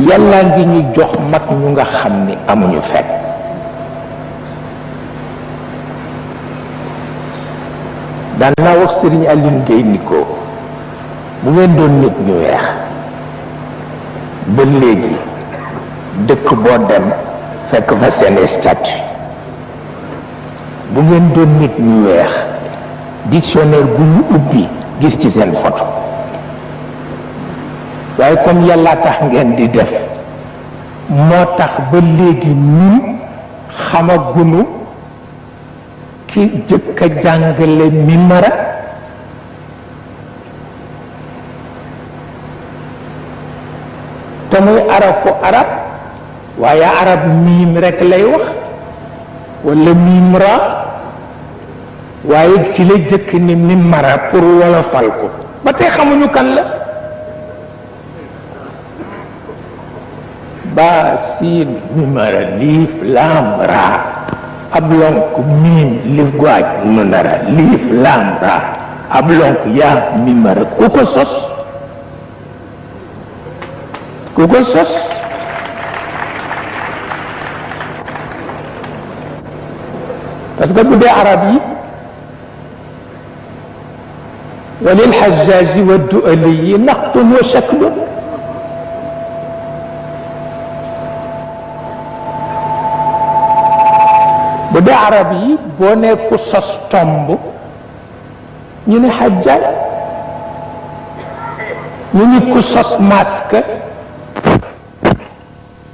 yàlla ngi ñu jox mag ñu nga xam ni amuñu fekk daan naa wax Serigne Aline Gueye ni ko bu ngeen doon nit ñu weex ba léegi dëkk boo dem fekk fa seen statut bu ngeen doon nit ñu weex dictionnaire bu ñu ubbi gis ci seen photo waaye comme yàlla tax ngeen di def moo tax ba léegi ñun xamagunu ki jëkk a jàngale mimara te muy arafu arab waaye arab miim rekk lay wax walla miim ra waaye ki la jëkk ni mimara pour wolofal ko ba tey xamuñu kan la ba siin mimara liif laam raa ab lonk miim lif guaaj munara liif laam raa ab lonk yaa mimara ku ko sos parce que bu dee arab yi walil xajaaji wa duali yi naqtun wa shaklun bu dee arab yi boo ne ku sos tomb ñu ne xajjaaj ñu ni ku sos masque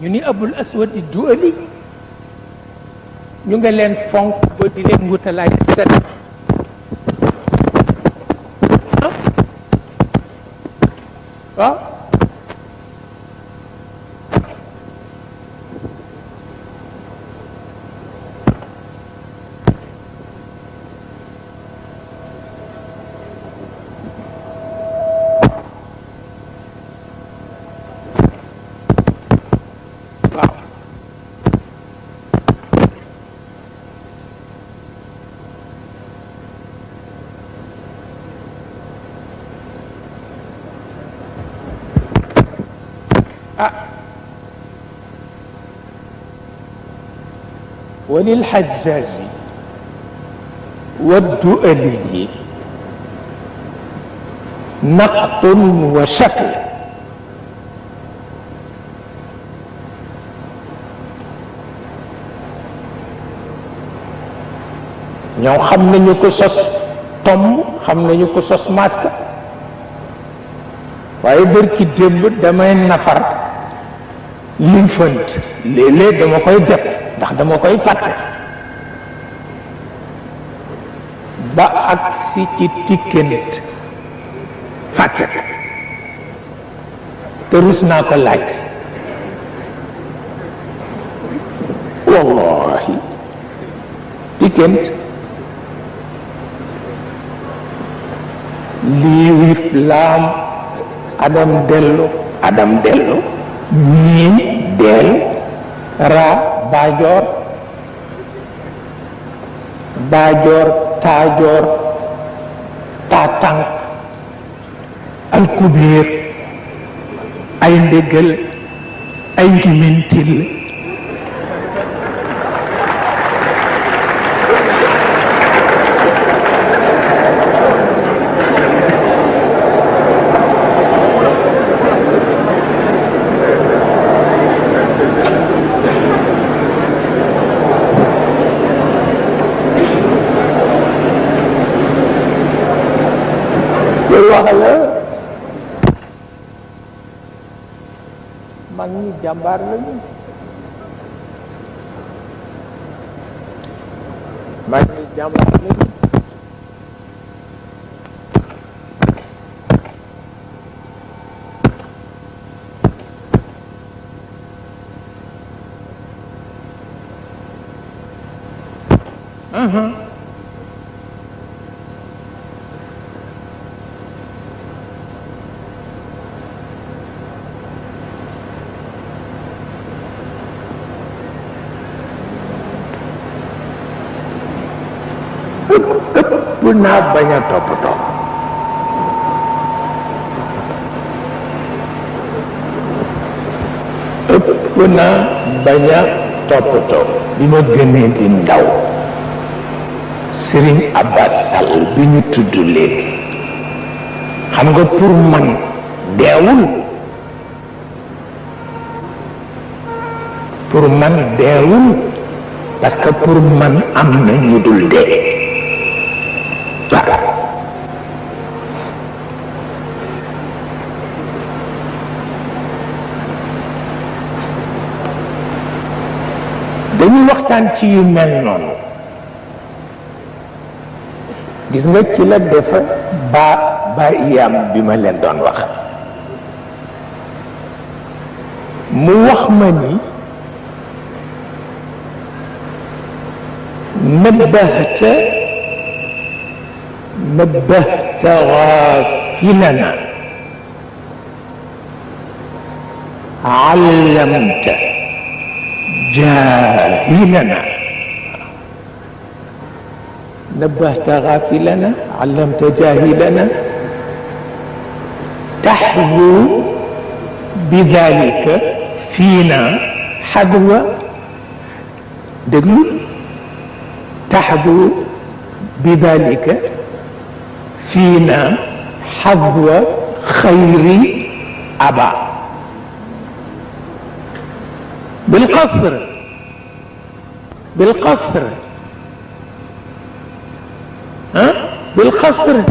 ñu ni abul aswadi duali ñu nga leen fonk ba di leen wutalaay set waaw وللحجاج والدؤلي نقط وشكل ñoo xam nañu ko sos tomb xam nañu ko sos masque waaye bërki démb damay nafar liy fënt léeg-léeg dama koy def ndax dama koy fàtte ba agsi ci tikkent fàtte te rus naa ko laaj wallahi tikkent liif laam adam dellu miin del ra baajoor taajoor taatànk alkubiir ay ndégal ay ngimintil wax la mag ñi jàmbaar lañu mag ñi jàmbaar lañu ëpp naa bañ a toppatoo ëpp na bañ a toppatoo. bi ma gënee di ndaw Serigne Abbas Sall bi ñu tudd léegi xam nga pour man deewul, pour man deewul parce que pour man am na ñu dul dee. waaw dañuy waxtaan ci yu mel noonu, gis nga ci la defa ba iyam bi ma leen doon wax mu wax ma ni nabbahta ghafilana allamta جاهلنا. نبهت غافلنا علمت جاهلنا تحذو بذلك فينا حذو دقل تحذو بذلك فينا حذو خير أبا بالقصر بالقصر ها بالقصر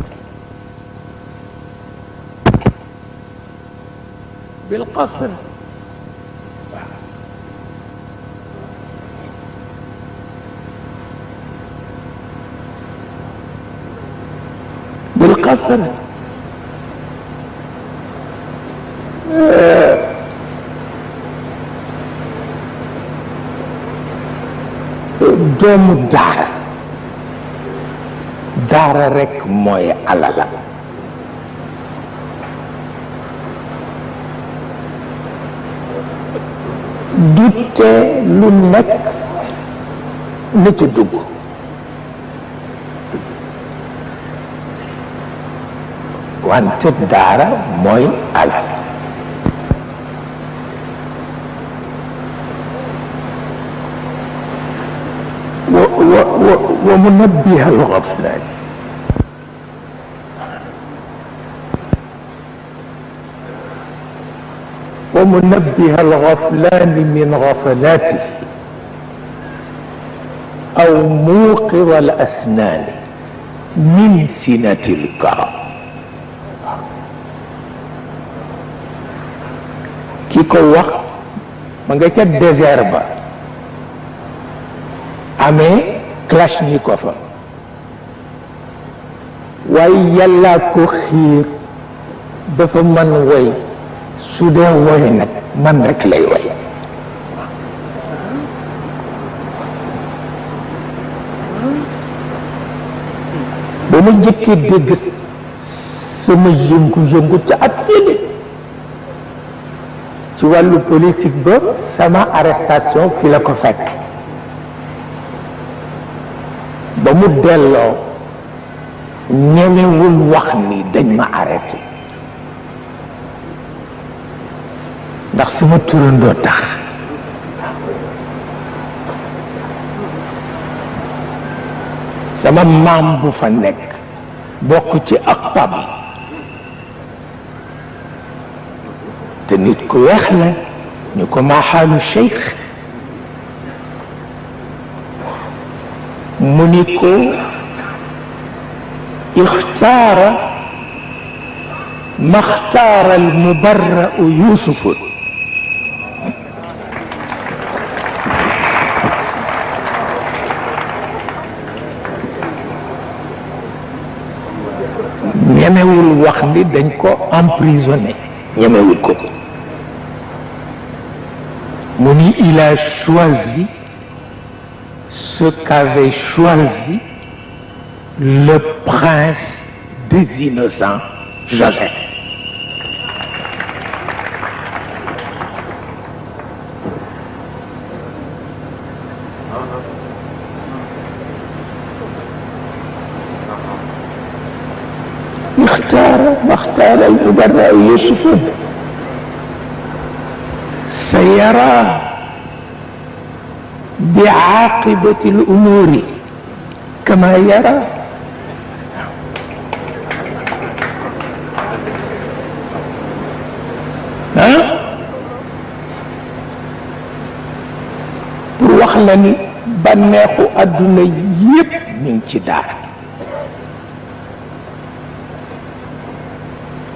بالقصر بالقصر doomu daara rekk mooy alala. dute lu nekk na ci dugg wante daara mooy alal. ومنبه الغفلان ومنبه الغفلان من غفلاته أو موقظ الأسنان من سنة الكرم. كيكو وقت ما نجا ديزير با amee Kalachnikov waaye yàlla ko xiir dafa mën woy su dee woy nag man rek lay woy. ba ma jëkkee dégg sama yëngu-yëngu ca at yële ci wàllu politique ba sama arrestation fi la ko fekk. ba mu delloo ñemewul wax ni dañ ma arrêté ndax sama turandoo tax. sama maam bu fa nekk bokk ci aqtab te nit ku weex la ñu ko maa xaalu cheikh mu ni ko ixtaara maxtaara almubarra'u yusufu ñemewul wax ni dañ ko emprisonné ñemewul ko mu ni il a choisi ce qu'avait choisi le prince des innocents, Joseph. واختار المبرأ يوسف سيرى بعاقبة الأمور كما يرى. pour wax la ni bànneexu àdduna yépp mi ngi ci daara.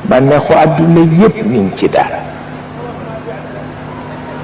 bànneexu àdduna yépp mi ngi ci daara.